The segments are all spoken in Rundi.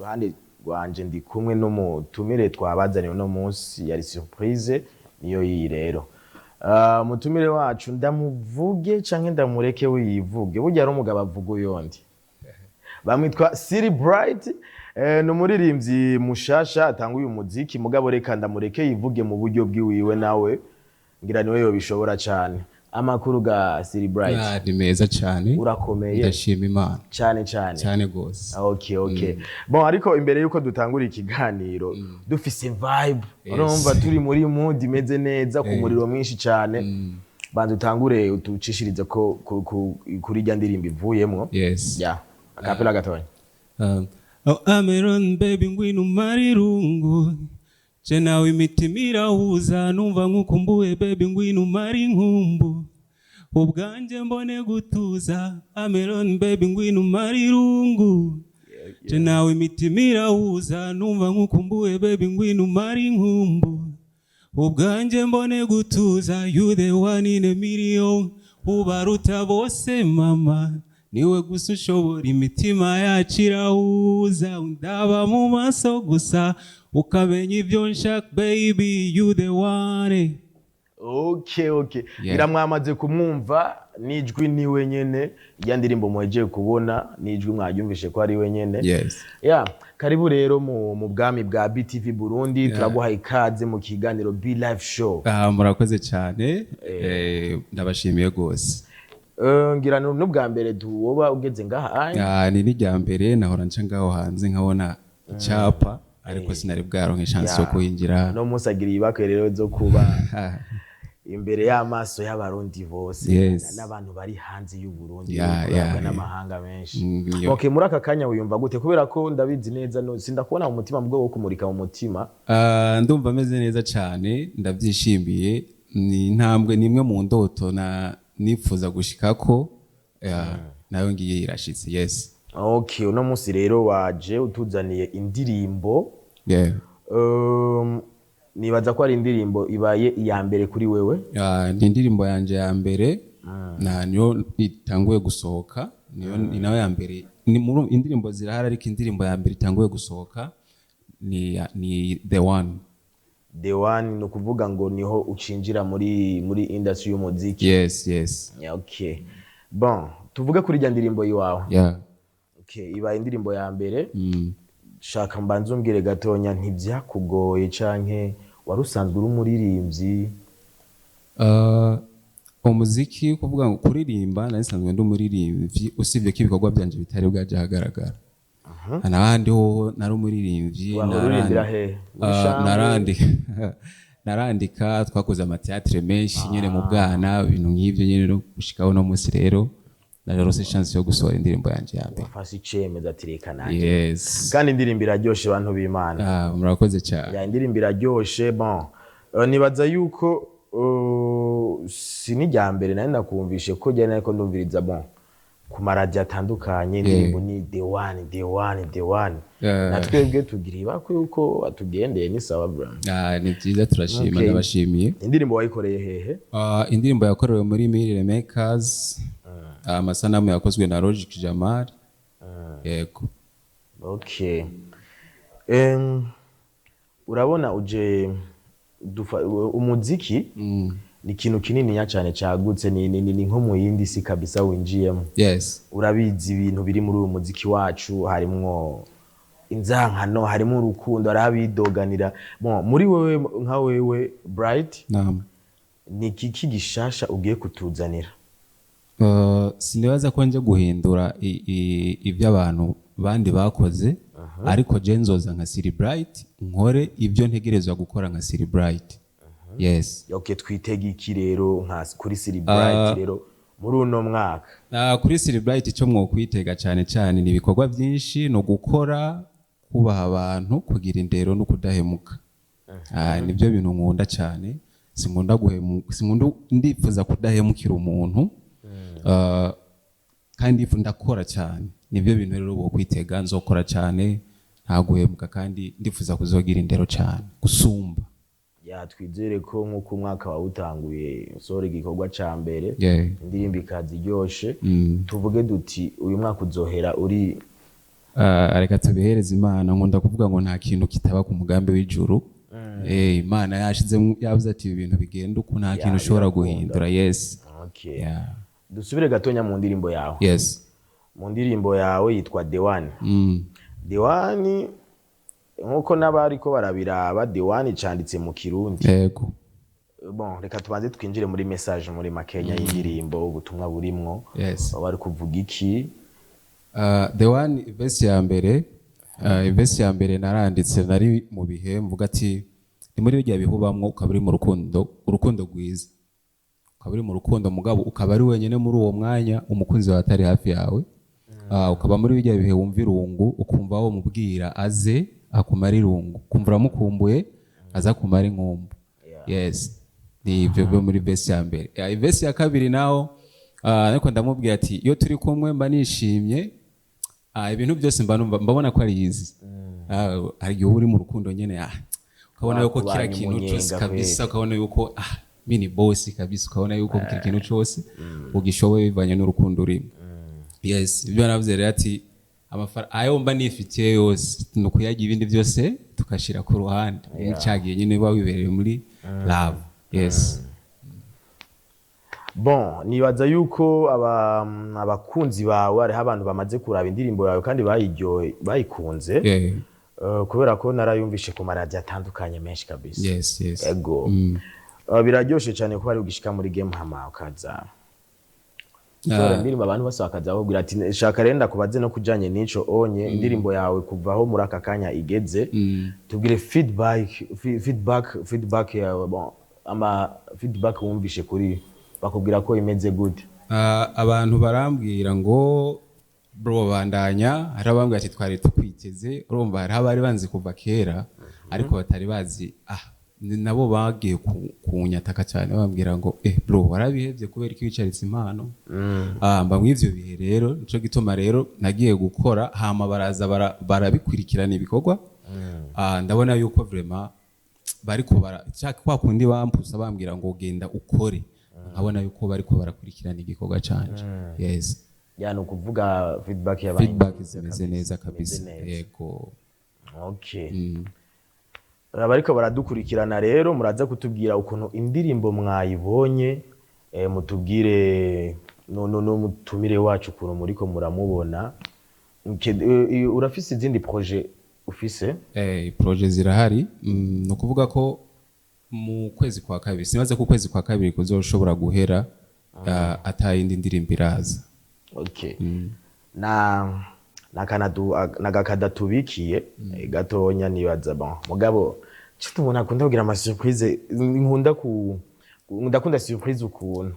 Ruhande rwanje ndi kumwe n'umutumire twabazaniye uno munsi, yari surprise, niyo yiyi rero. Umutumire wacu ndamuvuge canke ndamureke we yivuge? Burya ari umugabo avuga uyondi. Bamwitwa Siri Bright, ni umuririmbyi mushasha atanga uyu muziki, mugabo reka ndamureke yivuge mu buryo bwiwiwe, nawe ngira niwe yobishobora cane. Amakuru ga Siri Bright? Ah, ni meza cyane. Urakomeye? Ndashima Imana. Cane cane. Cyane gose. Okay. Bon, ariko imbere yuko dutangura ikiganiro dufise vibe, urumva turi muri mood imeze neza ku muriro mwinshi cyane, banza utangure utucishirize ko kuri rya ndirimbo ivuyemwo. Yes. Ya acapella gatonya. Oh, Ameron baby, ngwino umare irungu, je nawe imitima irahuza, numva nkukumbuye baby, ngwino umare inkumbu, ubwanjye mbone gutuza. Ameron baby, ngwino umare irungu, je nawe imitima irahuza, numva nkukumbuye baby, ngwino umare inkumbu, ubwanjye mbone gutuza. You the one in a million, ubaruta bose mama, niwe gusa ushobora, imitima yacu irahuza, undaba mu maso gusa ukamenya ibyo nshaka baby, you the one. Okay. Yeah. Ngira mwamaze kumwumva n'ijwi, ni we nyene. Ya ndirimbo muhejeje kubona n'ijwi mwaryumvishe ko ari we nyene. Yes. Ya, karibu rero mu bwami bwa BTV Burundi. Turaguha ikaze mu kiganiro Be Live Show. Ah, murakoze cyane, ndabashimiye rwose. Ngira n'ubwa mbere tuwoba ugeze ngaha aya? Ah, ni n'irya mbere. Nahora nca ngaho hanze nkabona icyapa, ariko sinari bwaronke chance yo kuhinjira. No munsi agira ibakwe rero zo kuba imbere y'amaso y'Abarundi bose n'abantu bari hanze y'u Burundi, kurabwa n'amahanga menshi. Yo. Okay, muri aka kanya wiyumva gute? Kubera ko ndabizi neza no sindakubona mu mutima, mu bwoko bwo kumurika mu mutima. Ah, ndumva ameze neza cyane, ndabyishimiye. Ni intambwe, ni imwe mu ndoto na nifuza gushikako, nayo ngiye irashitse, yes. Okay, uno munsi rero waje utuzaniye indirimbo. Nibaza ko ari indirimbo ibaye iya mbere kuri wewe. Ah, ni indirimbo yanje ya mbere na niyo itanguye gusohoka, niyo ni nayo ya mbere. Ni muri indirimbo zirahari, ariko indirimbo ya mbere itanguye gusohoka ni The One. The One, ni ukuvuga ngo niho ucinjira muri industry y'umuziki? Yes. Yeah, okay, bon, tuvuge kuri rya ndirimbo yiwawe. Okay, ibaye indirimbo ya mbere. Shaka mbanze umbwire gatonya, ntibyakugoye canke wari usanzwe uri umuririmbyi? Umuziki, kuvuga ngo kuririmba, nari nsanzwe ndi umuririmbyi, usibye ko ibikorwa byanje bitari bwaje ahagaragara. N'ahandi hoho nari umuririmbyi. Wahora uririmbira hehe? Muri chambre? Narandika, twakoze amateatre menshi nyene mu bwana, ibintu nk'ibyo nyene, no gushikaho no munsi rero nararose chance yo gusohora indirimbo yanje ya mbere. Wafashe icemezo ati reka nanjye. Yes. Kandi indirimbo iraryoshe, bantu b'Imana. Ah, murakoze cyane. Ya, indirimbo iraryoshe. Bon, nibaza yuko si n'irya mbere nari nakumvishe ko jya nariko ndumviriza, bon, ku maradiyo atandukanye indirimbo ni The One, The One, The One. Na twebwe tugira ibakwe yuko atugendeye, ni sawa bro. Ah, ni byiza, turashima. Okay. Ndabashimiye. Indirimbo wayikoreye hehe? Ah, indirimbo yakorewe muri Mirire Makers. Ah, amasanamu yakozwe na Logic Jamal, yego. Okay, urabona uje umuziki ni ikintu kininiya cyane cyagutse, ni nko mu yindi si kabisa winjiyemo. Urabizi ibintu biri muri uyu muziki wacu, harimwo inzankano, harimo urukundo, hariho abidoganira. Bon, muri wewe nka wewe Bright, Naam. ni iki gishasha ugiye kutuzanira? Sinibaza ko nje guhindura ibyo abantu bandi bakoze, ariko je nzoza nka Siri Bright nkore ibyo ntegerezwa gukora nka Siri Bright, yes. Okay, twitege iki rero nka kuri Siri Bright rero muri uno mwaka? Kuri Siri Bright icyo mwokwitega cyane cyane ni ibikorwa byinshi, ni ugukora, kubaha abantu, kugira indero no kudahemuka. Nibyo bintu nkunda cyane. Sinkunda guhemu, sinkunda, ndifuza kudahemukira umuntu. Kandi ndakora cyane, nibyo bintu rero bokwitega. Nzokora cyane, nta guhemuka, kandi ndifuza kuzogira indero cyane gusumba. Ya, twizere ko nk'uko umwaka wawutanguye usohora igikorwa ca mbere, indirimbo ikaza iryoshe, tuvuge duti uyu mwaka uzohera uri Reka tubihereze Imana. Nkunda kuvuga ngo nta kintu kitaba ku mugambi w'ijuru. Imana yashizemo, yavuze ati ibi bintu bigenda uku, nta kintu ushobora Birakunda. guhindura. Yes. Okay. Yeah. Dusubire gatonya mu ndirimbo yawe. Yes. Mu ndirimbo yawe yitwa The One. The One, nkuko n'abariko barabiraba, The One canditse mu Kirundi. Yego. Bon, reka tubanze twinjire muri message muri makenya y'indirimbo, ubutumwa burimwo. Bari kuvuga iki? The One, verse ya mbere, verse ya mbere naranditse nari mu bihe mvuga ati ni muri bijya bihubamwo, ukaba uri mu rukundo, urukundo rwiza, ukaba uri mu rukundo mugabo ukaba ari wenyine muri uwo mwanya, umukunzi wawe atari hafi yawe. Ukaba muri bijya bihe wumva irungu, ukumva wo mubwira aze akumara irungu, ukumva uramukumbuye aza kumara inkumbu. Yes, ni ibyo byo muri verse ya mbere. Verse ya kabiri naho, ariko ndamubwira ati iyo turi kumwe mba nishimye, ibintu byose mba numva mbabona ko ari easy. Hari igihe uba uri mu rukundo nyene, ukabona yuko kila Wakubanye kintu umunyenga cyose kabisa, kweli. ukabona yuko mini boss kabisa, ukabona yuko kila kintu cyose ugishoboye bivanye n'urukundo urimo. Yes, ibyo naravuze rero ati ayo mba nifitiye yose ni ukuyagira, ibindi byose tukashira ku ruhande. Cyagiye nyine uba wibereye muri love. Yes. Bon, nibaza yuko abakunzi bawe, hariho abantu bamaze kuraba indirimbo yawe kandi bayiryohe, bayikunze. Kubera ko narayumvishe ku maradiyo atandukanye menshi kabisa. Ego. Biraryoshe cyane kuba ari ugishika muri game hama ukaza usohora indirimbo, abantu bose bakaza bakubwira ati shaka rero ndakubaze no kujanye n'ico onye indirimbo yawe kuvaho muri aka kanya igeze, tubwire feedback, feedback yawe. Bon, ama feedback wumvishe kuri bakubwira ko imeze gute? Abantu barambwira ngo bro, bandanya. Hari abambwira ati twari tukwiteze. Urumva hariho abari banzi kuva kera ariko batari bazi, nabo bagiye kunyataka cyane bambwira ngo bro, warabihevye kubera ko wicaritse impano. Mba mw'ivyo bihe rero, nico gituma rero nagiye gukora, hama baraza barabikurikirana ibikorwa. Ndabona yuko vraiment bariko bara kwa kundi bampusa bambwira ngo genda ukore, nkabona yuko bariko barakurikirana igikorwa canje. Yes. Ya, ni ukuvuga feedback yabaye Feedback nziza. zimeze neza kabisa. Imeze neza. Yego. Okay. Abariko baradukurikirana rero, muraza kutubwira ukuntu indirimbo mwayibonye, mutubwire no no mutumire wacu ukuntu muriko muramubona. Urafise izindi projet ufise? Projet zirahari. Ni ukuvuga ko mu kwezi kwa kabiri, sinibaza ko ukwezi kwa kabiri kuzoshobora guhera atayindi ndirimbo iraza. Okay. Na nakanadu nagakada tubikiye gatonya nibaza. Bon, mugabo cyo umuntu akunda kugira ama surprise, nkunda ku ndakunda surprise ukuntu.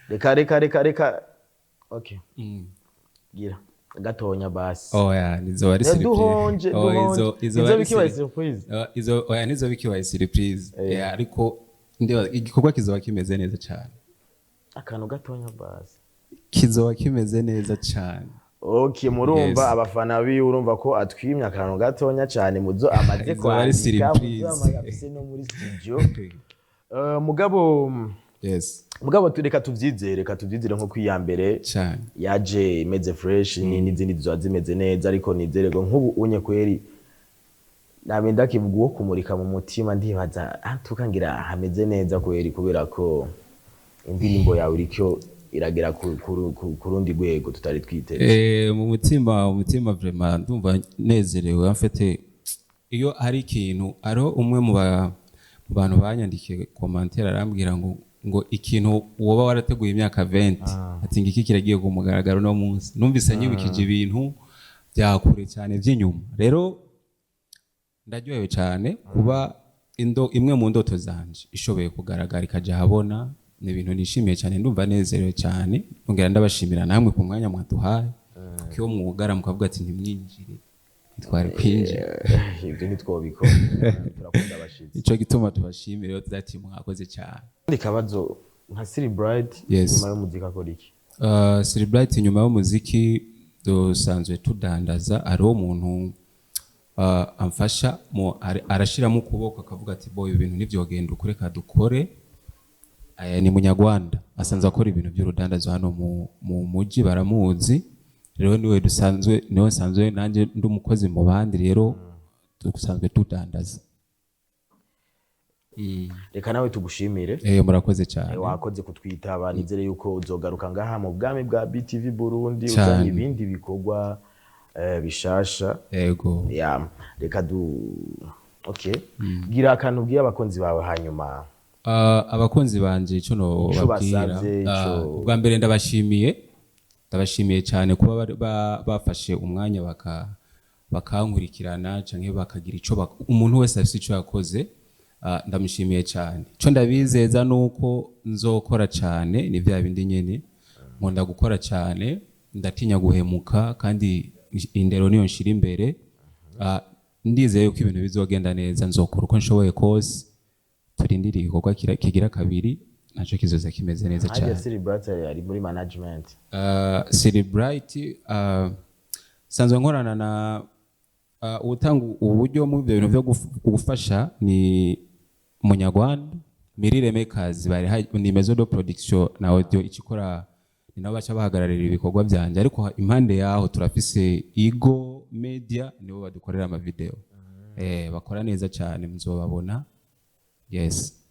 Reka reka reka reka, okay. Gira gatonya basi. Oya, nizoba ari surprise. Duhonje. Oh, Duhonje. izo Izo ari bikibaye surprise. Izo oya, nizo bikibaye surprise. Ariko igikorwa kizoba kimeze neza cyane. Akantu gatonya basi. Kizoba kimeze neza cyane. Okay, murumva abafana biwe, urumva ko atwimye akantu gatonya cyane muzo amaze Izoba ari kwandika, muzo surprise. amaze afise no muri studio. Mugabo mugabo reka tuvyizere, reka tuvyizere nko kwiya mbere cyane yaje imeze fresh, ni n'izindi zizoba zimeze neza, ariko nizere ko nk'ubu unye kweri nabe ndakivuga uwo kumurika mu mutima, ndibaza tukangira hameze neza kweri, kubera ko indirimbo yawe iriko iragera ku rundi rwego tutari twiteze. Mu mutima vraiment ndumva nezerewe. En fait, iyo hari ikintu, hariho umwe mu bantu banyandikiye commentaire arambwira ngo ikintu woba warateguye imyaka 20, ati ngiki kiragiye ku mugaragaro no munsi. Numvise nyibukije ibintu bya kure cyane by'inyuma. Rero ndaryohewe cyane kuba imwe mu ndoto zanje ishoboye kugaragara ikajya ahabona. Ni ibintu nishimiye cyane, ndumva nezerewe cyane. Nongera ndabashimira namwe ku mwanya mwaduhaye, kuko iyo mwugara mukavuga ati ntimwinjire, ntitwari kwinjira. Ibyo ntitwobikora, turakunda abashitsi. Ico gituma tubashimire rero, ati mwakoze cyane. Kandi kabazo nka Siri Bright, nyuma y'umuziki akora iki? Celebrite nyuma y'umuziki dusanzwe tudandaza. Hariho umuntu amfasha arashiramo ukuboko akavuga ati boy, ibintu ntivyogenda ukure, dukore. Ni munyarwanda asanzwe akora ibintu by'urudandazo hano mu mujyi, baramuzi. Rero niwe dusanzwe, niwe nsanzwe nanjye ndi umukozi mu bandi, rero dusanzwe tudandaza. Reka nawe tugushimire. Murakoze cyane. Wakoze kutwitaba. Nizere yuko uzogaruka ngaha mu bwami bwa BTV Burundi Cyane. uzanye ibindi bikorwa bishasha. Yego. Ya, reka du okay, gira akantu ubwiye abakunzi bawe hanyuma. Abakunzi banje, ico no Ico babwira, basavye, ubwa mbere ndabashimiye cyane kuba bafashe umwanya bakankurikirana canke bakagira ico umuntu wese afise ico yakoze, ndamushimiye cyane. Ico ndabizeza nuko nzokora cyane, ni vya bindi nyene, nkunda gukora cyane, ndatinya guhemuka, kandi indero niyo nshira imbere. Ndizeye yuko ibintu bizogenda neza, nzokora uko nshoboye kose. Turindire igikorwa kigira kabiri, naco kizoza kimeze neza Harya cyane. Celebrate ari muri management? Celebrite, sanzwe nkorana na utanga uburyo mu ibyo bintu byo gufasha ni Munyarwanda Mirire Makers, bari ni maison de production na audio ikikora, ni nabo baca bahagararira ibikorwa byanje. Ariko impande yaho turafise Igo Media, nibo badukorera ama video, bakora neza cyane, muzobabona. Yes.